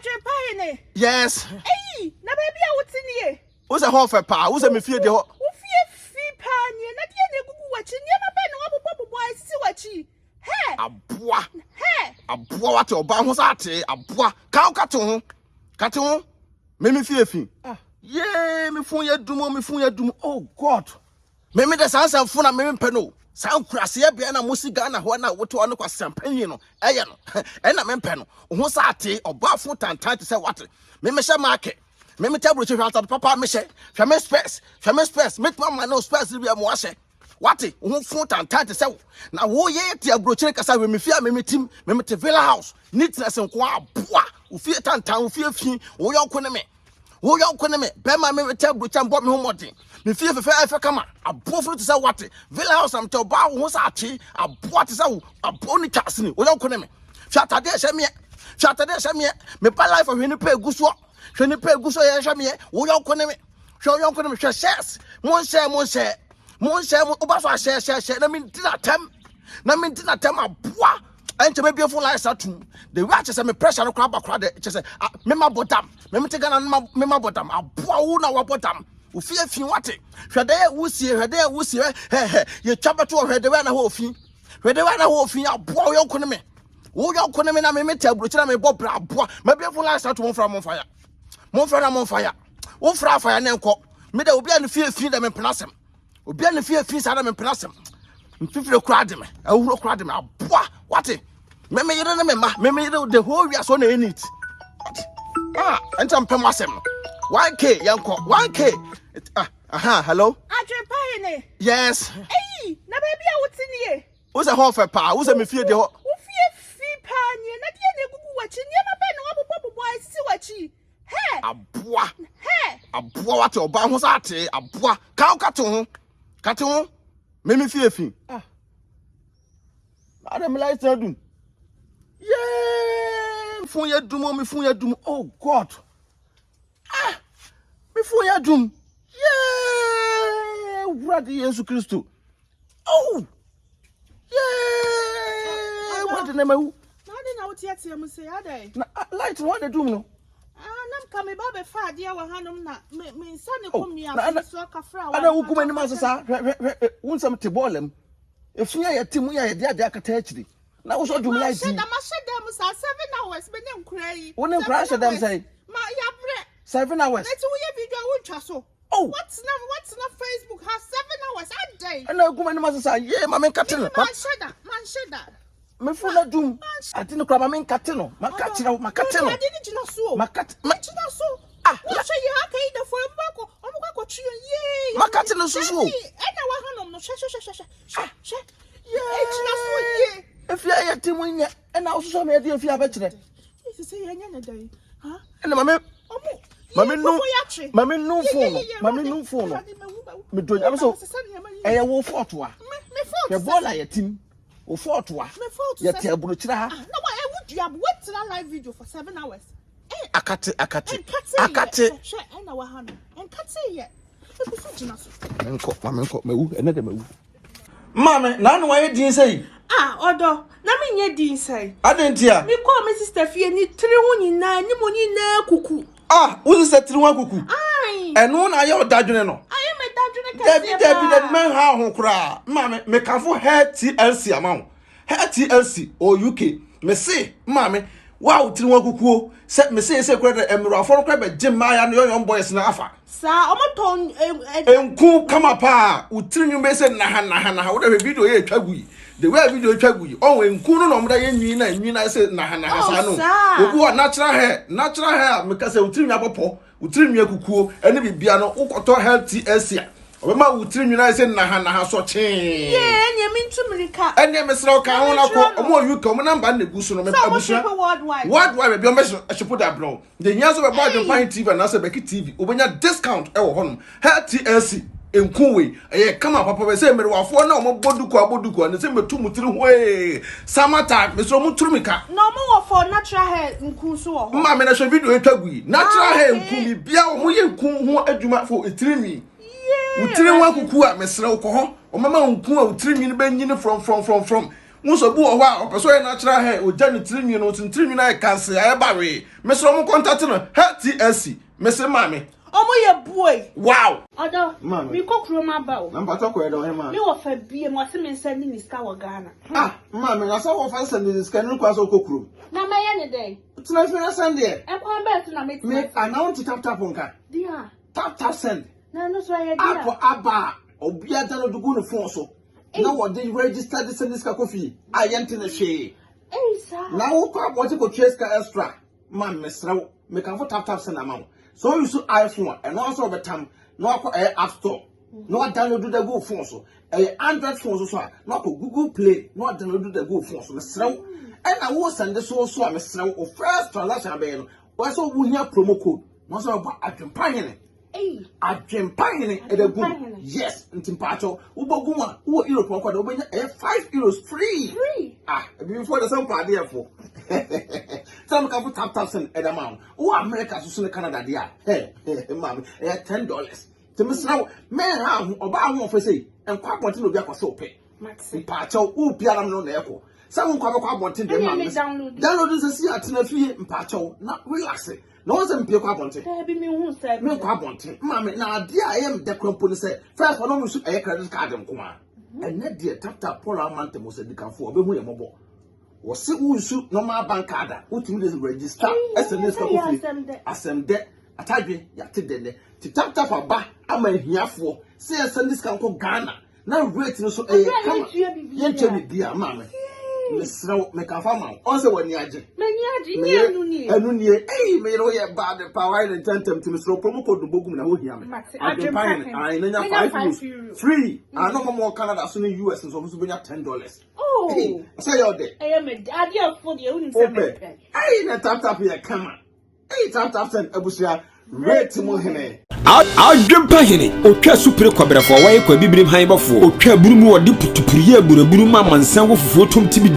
Adwempa hene. Yes. Eyi, na baabi a wote nie. Wo sɛ hɔ fɛ paa, wo sɛ me fie deɛ hɔ. Wo fie fi paa nie, na deɛ na egugu w'akyi, nneɛma bɛn na wɔabobɔbobɔ a esisi w'akyi? Hɛ! Aboa. Hɛ! Aboa wate ɔbaa ho sɛ ate, aboa. Ka wo kate ho. Kate ho. Me me fie fi. Ah. Yee, me fon yɛ dum o, me fon yɛ dum. Oh God. Me me de saa nsɛmfo na me mpɛ no. Saa nkuraseɛ bea na mosi Ghana hɔ na wote hɔ ne kwasampanyin no ɛyɛ no. Ɛna me mpɛ no. Ho sɛ ate, ɔbaa fo tantan te sɛ wate. Me mehyɛ maake. Me me taburokyɛ hwɛ atade papa mehyɛ. Hwɛ me spɛs. Hwɛ me spɛs. Metuma ma no spɛs bi a mo ahyɛ. Wate, wo ho fo tantan te sɛ wo. Na wo yɛ te aburokyire kasa hwɛ me fie a me me tim. Me me te villa house. Neatness nko aboa. Wo fie tantan, wo fie fi, wo yɔnko ne me. Wo yɔnko ne me. Bɛrima me te aburokyire mbɔ me ho mmɔden. Me fie fɛfɛ ɛfɛ kama. Aboa funu te sɛ wate. Villa house am te ɔbaa wo ho sɛ atwe. Aboa te sɛ wo. Aboa ne twa asene. Wo yɔnko ne me. Hwɛ atade ɛhyɛ meɛ. Hwɛ atade ɛhyɛ meɛ. Me ba life hwɛ nipa egu soɔ. Hwɛ nipa egu soɔ yɛ hwɛ meɛ. Wo yɔnko ne me. Hwɛ wo yɔnko ne me. Hwɛ shares. Mo nhyɛ mo nhyɛ. Mo nhyɛ mo woba so ahyɛ hyɛ hyɛ na me di na tɛm. Na me di na tɛm aboa. Ɛnkyɛ mebie phone lines atum. The way akyɛ sɛ me pressure no koraa ba koraa de kyɛ sɛ me ma bɔ dam. Me mete Ghana no me ma bɔ dam. Aboa wo na wabɔ dam. Ofie fi wate. Hwɛ dɛ wusie hwɛ dɛ wusie hɛ hɛ yɛtwa bɛto hwɛ dɛ na hɔ ofi. Hwɛ dɛ na hɔ ofi aboa wo yɔnko ne me. Wo yɔnko ne me na me mete aburokyire na mebɔ bra aboa. Mebie phone lines atum momfra momfa ya. Momfra na momfa ya. Wofra afa ya ne nkɔ. Me dɛ obi a ne fie fi dɛ me mpena asɛm. Obi a ne fie fi saa dɛ me mpena asɛm. Mfifire kura de me. Awuro kura de me aboa. Wate. Me me yere ne me ma. Me me yere the whole we are so na neat. Ah, ɛnkyɛ mpɛ mo asɛm no. 1k yɛnkɔ. 1k. Ah, aha, hello. Adwempa hene. Yes. Eyi, na baabi a wote nie. Wo sɛ hɔ fɛ paa, wo sɛ me fie deɛ hɔ. Wo fie fi paa nie, na deɛ na egugu w'akyi, nneɛma bɛn na wɔabobɔbobɔ a esisi w'akyi? Hɛ! Aboa. Hɛ! Aboa wate ɔbaa ho sɛ ate, aboa. Ka wo kate ho. Kate ho. Me me fie fi. Ah. Ada me light na dum. Yeah, phone yɛ dum o, me phone yɛ dum. Oh God. Ah, me phone yɛ dum. Yeah, Wurade Yesu Kristo. Oh. Yeah, Wurade na mawu. Na ade na woteatea mu sɛ adɛn? Na light no ade dum no. Ah, na nka me ba bɛfa adeɛ wɔ hanom na me me nsa ne kɔ mi aso so akafra wa. Ada wo kuma anim ase saa. Hwɛ hwɛ hwɛ wo nsɛm te bɔɔla mu. Efi a yɛte mu yɛ a yɛde ade akata akyiri. Na wo sɔ dum light yi. Mahyɛ da mahyɛ dɛm saa 7 hours me ne nkora yi. Wo ne nkora ahyɛ dɛm sɛn? Ma yabrɛ. 7 hours. Na ti wo yɛ video a wontwa so. Oh. Watena watena Facebook ha 7 hours adɛn. Ɛna egu m'anim ase saa yee ma menkate no. Manhyɛ da manhyɛ da. Me phone na dum. Ade no kora ma menkate no. Maka kyerɛ wo makate no. Ade no gyina so o. Makate. Gyina so. Ah. Wohwɛ yɛ aka yi dafo ɔmo akɔ ɔmo kɔ akɔtwe yɛn yee. Makate no so so o. Ɛna wɔ hanom no hwɛ hwɛ hwɛ hwɛ hwɛ hwɛ. Egyina so yie. Efi a yɛte mu nyɛ ɛna wososɔ me ɛde efi abɛkyerɛ. Sisi yɛnyɛ ne dɛn. Ha? Ɛna mame Ɔmo. mame nu mame nu phone no mame nu phone no. Me do nyame so ɛyɛ wo fault a. Me Hwɛ bɔɔl a yɛte mu. Wo fault a. fault Yɛte aburokyerɛ ha. Na wa ewu dua wetena live video for 7 hours. Akate akate. Nkate Akate. Hwɛ ɛna wɔ ha no. Nkate yɛ. Egu so gyina so. Menkɔ mame nkɔ mawu ɛnɛ de mawu. Maame na ano ayɛ din sɛ yi. Ah, ɔdɔ, na menyɛ din sɛn. Adɛn nti a? Mekɔɔ me sister fie ne tiri ho nyinaa ne mu nyinaa kuku. Ah, wo sister tiri ho akuku. Ai. Ɛno na ayɛ ɔdadwene no. Ayɛ me dadwene kɛseɛ Dabi dabi dabi paa. mɛnha ho koraa. Maame mekamfo hair TLC ama wo. Hair TLC wɔ UK. Mese maame wa wo tiri ho akukuo sɛ mese sɛ kura dɛ mmerɛwafoɔ no kora bɛgye mmaaya no young boys no afa. Saa ɔmo tɔn ɛ Nku kama paa wo tiri nwi bɛyɛ sɛ naha naha naha wo dɛ hwɛ video yɛ etwa gu yi. The way a video etwa gu yi ɔn nku no na ɔmo da yɛ nwi na nwi na ayɛ sɛ naha naha Oh, saa no. saa. Obi wɔ natural hair natural hair a meka sɛ wo tiri nwi abɔpɔ wo tiri nwi akukuo ɛne bibia no wokɔtɔ hair TLC a ɔbɛma wo tiri nwi no ayɛ sɛ naha naha sɔ kyee. Yee, ɛnneɛ mentu mmirika. Ɛnneɛ mesrɛ wo ka ho na kɔ Mɛtwerɛ no. ɔmo wɔ UK ɔmo namba na egu so no Sɛ ɔmo abusua ship worldwide. worldwide baabi ɔmo bɛ ship de abrɛ wo deɛ hia sɛ bɛbɔ Adwempa TV anaasɛ Becky TV wobɛnya discount ɛwɔ hɔnom hair TLC nku wei ɛyɛ kama papa bɛ sɛ mmerewafoɔ na ɔmo bɔ duku abɔ duku a ne sɛ mɛtu mo tiri ho ee summer time mesrɛ ɔmo turu mi ka Na ɔmo wɔ for natural hair nku nso wɔ hɔ. maame na hwɛ video etwa gu yi natural Ah, hair okay. nku bibia ɔmo yɛ nku ho adwuma for etiri nwi Yee. wo tiri ho akuku a mesrɛ wo kɔ hɔ ɔmama wo nku a wo tiri nwi no bɛnyini frɔmfrɔmfrɔmfrɔm. Wo nso obi wɔ hɔ a ɔpɛ sɛ ɔyɛ natural hair, ogya ne tiri nwi no, nso ne tiri nwi no ayɛ kanse, ayɛ bawee. Mesrɛ mo contact no, Hair TSC. Mese maame. Ɔmo yɛ buoy. Wow! Ɔdɔ, Maame. me kɔ kurom aba o. Na mpakyɛ kɔɛ dɛ ɔhemaa. Me wɔ fa bie mu ɔse me nsa ni ne sika wɔ Ghana. Ah maame na sɛ wɔfa sɛ ne sika no kwan sɛ ɔkɔ kurom. Na mɛyɛ ne dɛn? Tena fie na sɛn deɛ. Ɛkwan bɛn so na mɛtumi Me asɛn? ana wonte tap tap nka? Deɛ a. Tap tap send. Na ɛno so ɛyɛ deɛ a. App aba a obiara download gu ne phone so na wɔde register de send sika kɔ fie a yɛnte ne hwee. Ei saa. Na wokɔ abɔnten kɔtua sika extra. Ma mesrɛ wo, mekamfo tap tap send ama wo. Sɛ wo use iPhone a, ɛno ara nso wɔbɛtam na wakɔ ɛyɛ app store na wadownload de agu wo phone so. Ɛyɛ Android phone so so a, na wakɔ Google Play na wadownload de agu wo phone so. Mesrɛ wo. Ɛna wo send so so a, mesrɛ wo, wo first transaction abɛyɛ no, wɔyɛ sɛ wohia promo code. Na wɔsɛ wɔbɔ Adwempa Hene. Adwempa Hene ɛda gu mu. Yes, nti mpaakyɛw, wobɔ gu mu a, wowɔ Europe nkɔ de wobɛnya ɛyɛ €5 free. Free. Ah, ebibifoɔ de sɛ mpa adeɛ fo. Sɛ meka fo tap tap send ɛda ma wo. Wowɔ America so so ne Canada deɛ a, hɛ, maame, ɛyɛ $10. Nti mesrɛ wo, mɛnha ho, ɔbaa ho ɔfɛ sɛ, nkɔ abɔnten na obi akɔ sɛ wopɛ. Mpaakyɛw, wo biara no na ɛkɔ. Sɛ wo nkɔ abɛkɔ abɔnten deɛ maame. Download sɛ si atena fie mpaakyɛw na relax. Na wɔn sɛ mpie kɔ abɔnten. Daabi mi hu sɛ. Mi nkɔ abɔnten. Maame na adeɛ a ɛyɛ mi dɛ kura mpo ne sɛ first ɔno nso ɛyɛ credit card nko a. Ɛnɛ deɛ tap tap Paul amanta mu sɛ dikanfo ɔbɛhu yɛ mɔbɔ. Wɔsi wo nsu normal bank card a wotumi de register ɛsɛ ne sika kɔ fie. Asɛm dɛ atadwe yate dɛ nɛ. Ti tap tap aba ama ahiafoɔ sɛ yɛsɛ ne sika nkɔ Ghana na rate no so ɛyɛ kama. Yɛntua biribiara maame. Mesrɛ wo mekafa ma wo. Ɔn sɛ w'ani agye. M'ani agye nye ɛnu nie. Ɛnu nie. Ei me yere woyɛ bad paa wayɛ ne ntɛntɛm nti mesrɛ wo promo code no bɔ gu mu na ho hia me. Adwempa hene. Ae na nya €5 free. Ano mo mo Canada so ne US nso ɔmo nso bɛnya $10. Oh. Sɛ yɛ ɔdɛ. Ɛyɛ me adeɛ fo deɛ wonim sɛ mepɛ. Ei na tap tap yɛ kama. Ei tap tap send abusua rate mu hene. Adwempa hene, otwa supire kɔbrɛfoɔ, wɔyɛ kɔ abibirim han bɔfoɔ, otwa aburu mu ɔde putupuru yɛ aburaburu ma amansan wɔ fufuo tom tibi.